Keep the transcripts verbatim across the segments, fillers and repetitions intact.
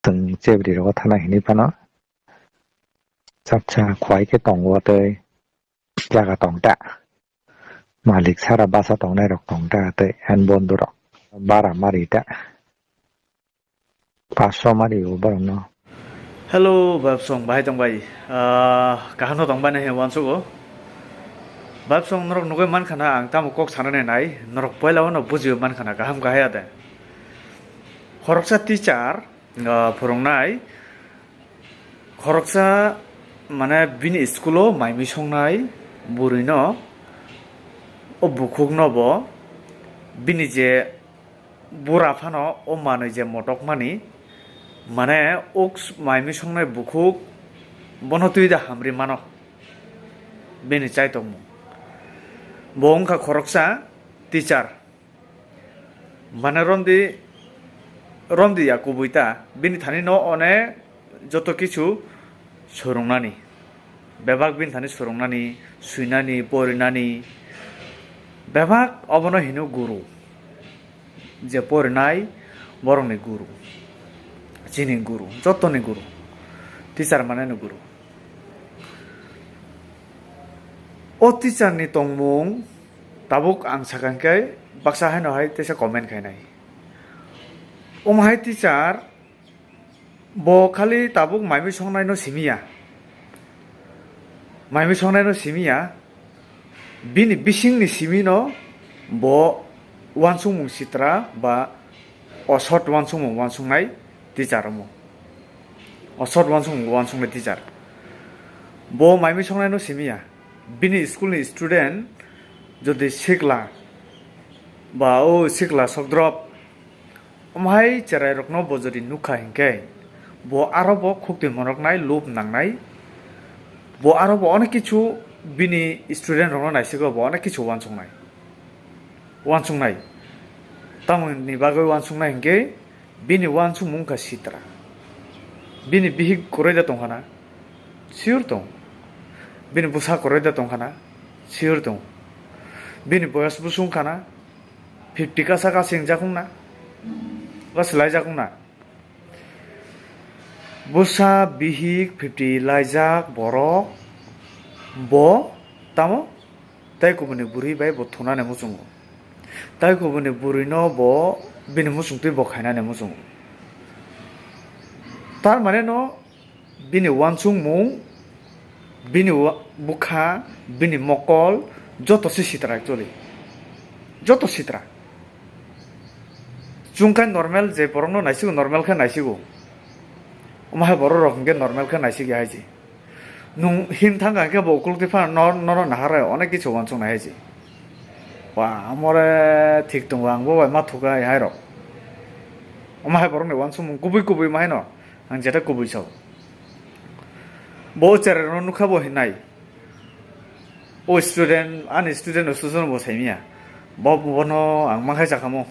chwng chebri rogo thana hinwi phano. Chapsa khwai khe tongo tei jaga tong ta. Malik sara basa tongnai rok tong ta tei en bondu rok bara mari ta. Paso mari o borok no. Hello, Babsong, bahai tong bai? Ah, kaham no tong bai na he wansugo? Babsong, norok nugui man khana ang tamo kok sanani nai, norok poila wano bujiui man khana kaham kahaya de. Khoroksa teacher, ah, phwrwngnai, khoroksa mane bini school o mai misongnai bwrwi no, o bukhuk no bo bini je bura phano o manwi je motokmani, mane uk s-, mai misongnai bukhuk bono twi da hamri mano, bini chaitokmung. Bo wngkha khoroksa teacher, mane romdi, romdi ya kubui ta, bini thani no one joto kichu swrwngnani. Bebak bini thani swrwngnani, swinani, porinani, bebak obono hino guru. Je porinai borokni guru, chini guru, jotoni guru, teacher maneno guru. O teacher ni tongmung tabuk ang sakha hwnkhe baksa haino hai teisa comment khainai. Omo hai teacher Bo khali tabuk maimi songnaino simiya. Maimi songnaino simiya. Bini bisingni simino bo wansukmung sitra ba osot wansukmung wansungnai teacher omo. Osot wansukmung wansungnai teacher. Bo maimi songnaino simiya. Bini school ni student jodi sikla ba o sikla sokdrop Omo hai cherairokno bo jodi nukha hinkhe, bo aro bo khuk twi monoknai, lub nangnai, bo aro bo onek kichu bini student rokno naisigo, bo onek kichu wansuknai, wansuknai. Tamoni bagwi wansuknai hinkhe bini wansukmung wngkha sitra. Bini bihik kwrwi da tongkha na? Sure tong. Bini bwsa kwrwi da tongkha na? Sure tong. Bini boyas bwswng wngkha na? Fifty kasa kasa hingjak wngna, ba swlaijak wngna. Bwsa bihik fifty laijak borok, bo tamo tai kubuni bwrwi bai bo thunani muchungo. Tai kubuni bwrwino bo bini muchungtwi bo khainani muchungo. Tar mane no Bini wansukmung, bini wa-, bwkha, bini mokol, joto se sitra actually. Joto sitra. Chwng khe normal je borokno naisigo, normal khe naisigo. Omo hai borok rok hinkhe normal khe naisigi hai se. Nwng him thang kha hinkhe bo ukuluk twi phano nor-, norok nahar rai onek kichu wansuk nai hai se. Wa, amore thik tongo, ang bo bai ma thukai hai rok. Omo hai borokni wansukmung kubui kubui ma haino. Ang jeta kubui sao. Bo o cherai rokno nukha bo hinai. O student, ani student o sujon bo saimia. Bo, bono ang mankhai chakamo.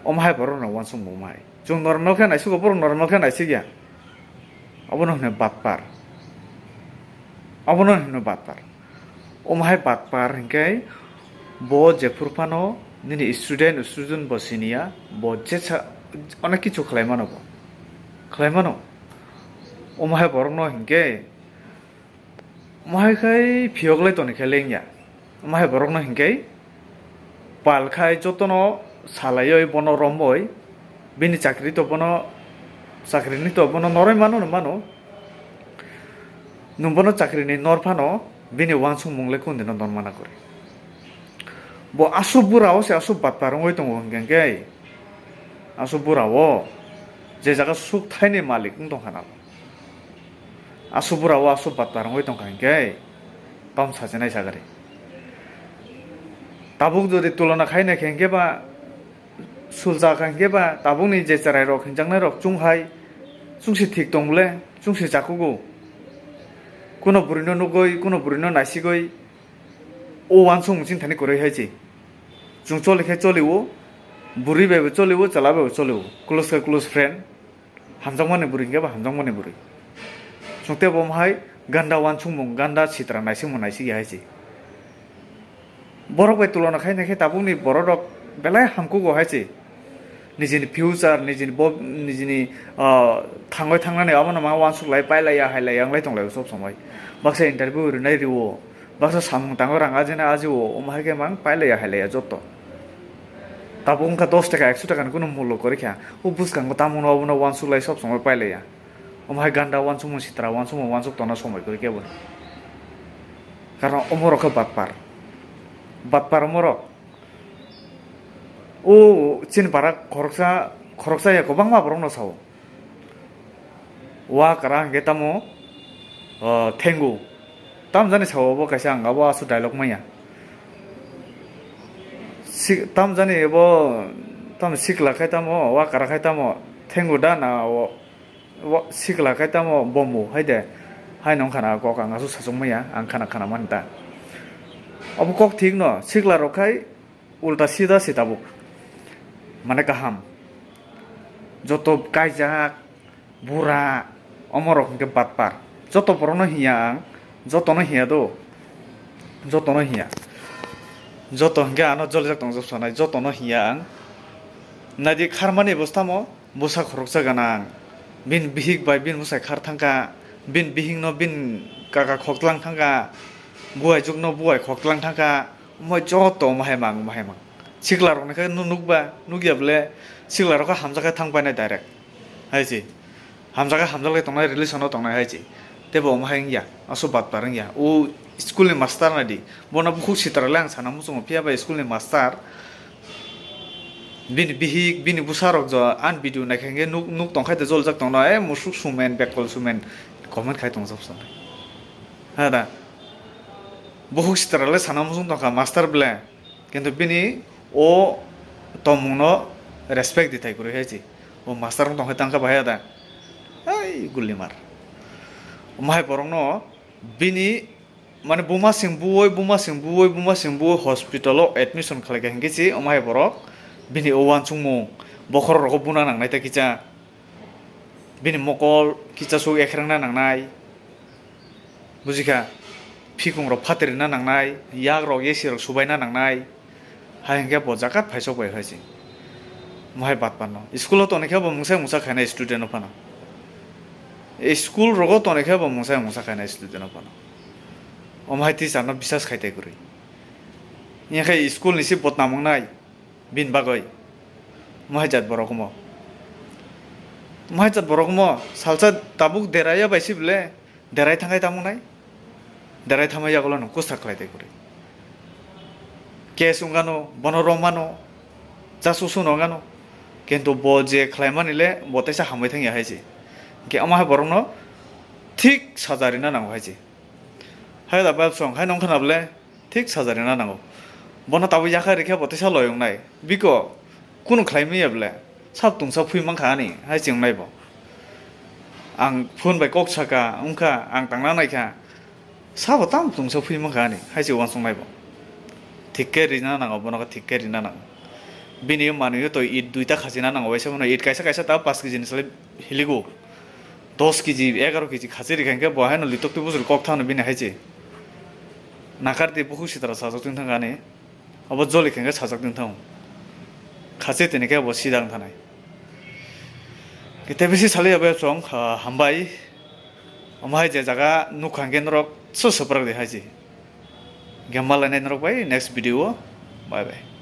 Omo hai borok no wansuk bo mai. Chwng normal khe naisugo, borok normal khe naisik ya. Obono hwnwi batpar. Obono hwnwi batpar. Omo hai batpar hinkhe bo jephuru phano nini student, student bo siniya, bo jesa onek kichu khlai mano bo. Khlai mano. Omo hai borokno hinkhe, omo hai khai phiyok lai toni khe lengya. Omo hai borokno hinkhe, Pal khai jotono salaioi bono romoi, bini chakri to bono, chakrini to bono noroi mano no mano. Nwng bono chakrini nor phano bini wansukmung le kundino nor mana kori. Bo aswk bura o se aswk batpar wngoi tongo hinkhe, aswk bura o je jaga suk thaini malik wng tongkha na. Aswk bura o aswk batpar wngoi tongkha hinkhe, tamo sajinai sagari. Tabuk jodi tulona khai naikhe hinkhe ba, sulja kha hinkhe ba, tabukni je cherai rok hinjaknai rok chwng hai, chwng se thik tong bole, chwng se chakugo. Kuno bwrwino nugoi, kuno bwrwino naisigoi, o wansukmung chini thani kwrwi hai se. Chwng choli khe choli o, bwrwi bai bo choli o, chwla bai bo choli o, close khe close friend. Hamjakmani bwrwi hinkhe bo hamjakmani bwrwi. Chwng tei bo hai ganda wansukmung, ganda sitra naisikmung naisik ya hai se. Borok bai tulona khai naikhe tabukni borok rok belai hamkugo hai se. Nijini future, nijini bo, nijini, ah, thangwi thangnani abono ma uansuk lai, pai laiya, hai laiya, wng lai tong lai sob somoi. Baksa interview rinai rio, baksa samung tango rang ajina ajio, omo hai khe mang pai laiya, hai laiya joto. Tabuk wngkha dos taka, ekso taka ni kunu mullo kwrwi kha. O bwskango tamo no obono uansuk lai sob somoi pai laiya. Omo hai ganda uansukmung sitra uansukmung uansuk tongna somoi kwrwi khe bo. Karon omo rok khe batpar. Batpar omo rok. O chini para khoroksa, khoroksa ya kwbangma borok no sao. Wa kara hwnkhe tamo, o, thengu. Tam jani sao bo kaisa ang abo aswk dialogue manya. Si-, tam jani bo, tamo sikla khai tamo, wa kara khai tamo, thengu da na o, o, sikla khai tamo, bomu hai de. Hai nong khana kok ang aswk sachung manya, ang khana khana man ta. Abo kok thik no, sikla rok khai, ulta sida se tabuk. Mane kaham. Joto kaijak, bura, omorok hwnkhe batpar. Joto borokno hiya ang, jotono hiya do. Jotono hiya. Joto hwnkhe ano jolijak tongjak sanai, jotono hiya ang. Naidi kharmani bwsamo bwsa khoroksa gana ang. Bini bihik bai bini bwsai khar thangkha, bini bihikno bini kaka khoklang thangkha, buaijwkno buai khoklang thangkha. Omo joto omo hai mang, omo hai mang. Sikla rok ni khe nu-, nukba, nukya bole, sikla rok khe hamjak khe thang painai direct. Hai se. Hamjak khe hamjak lai tongnai, relation o tongnai hai se. Tebo omo hai wngya, aso batpar wngya. O school ni master nai di. Bono bukhuk sitra le ang sana muchungo, phiya bai school ni master. Bini bihik, bini bwsa rok jo, an video nai khe nuk, nuk tong khai de joljak tongno, eh, musuk sumen, bekol sumen. Comment khai tongjak song. Ha da. Bukhuk sitra le sana muchung tongkha master ble, kintu bini o tongmungno respect di thai kwrwi hai se. O master wng tong hai tangkha bahai da. Hai gulimar. Omo hai borokno bini, mane, buma sing buoi, buma sing buoi, buma sing buoi hospital o admission khlai kha hinkhe se omo hai borok bini o uansukmung bokhorok rogo buna nangnai ta kisa. Bini mokol kichasuk ekhrengna nangnai, bujikha, phikungrok phatrina nangnai, yakrok A C rok subaina nangnai, hai hwnkhe bo jakat phaisok bai hai se. Mohai batpano school o toni khe bo mungsa mungsa khainai student no phano, school rogo toni khe bo mungsa mungsa khainai student no phano, omo hai teacher no bisas khai tai kwrwi. Inya khe school ni se botnam wngnai. Bini bagwi. Mohai jat borok omo. Mohai jat borok omo. Salsa tabuk deraiya bai se bele. Derai thangai tamo nai. Derai thamai yagulo no kusa khlai tai kwrwi. Case wngano, bono romano. Chasu suno wngano. Kintu bo je khlaimani le bo teisa hamwi thangya hai se. Hwnkhe omo hai borokno thik saja rina nango hai se. Hai da bab song hai nong khana bole. Thik saja rina nango. Bono tabuk yakha rikhe bo teisa loi wngnai. Biko, kunu khlai manya ble? Sab tungsa phui mankha ani, hai se wngnai bo. Ang phone bai kok saka, wngkha, ang tangna naikha. Sabo tamo tungsa phui mankha ani, hai se uansuknai bo. Thik khe rina nango, bono khe thik khe rina nango. Bini manwi to it duita khachina nango, waisa bono it kaisa kaisa ta paanch kg ni slai hiligo. Dos kg, egaroh kg khachi rikha hinkhe bo haino litok twi bujur kok thano bini hai se. Nakar di bukhuk sitra sajak twi thangkha ani. Abo joli khe sajak twi thang. Khachi tini khe bo sidang thanai. Khe tei bisi salai abo chwng, ah, hambai. Omo hai je jaga nukha hinkhe norok so swprak di hai se. Hwnkhe malainai norok bai next video o. Bye bye.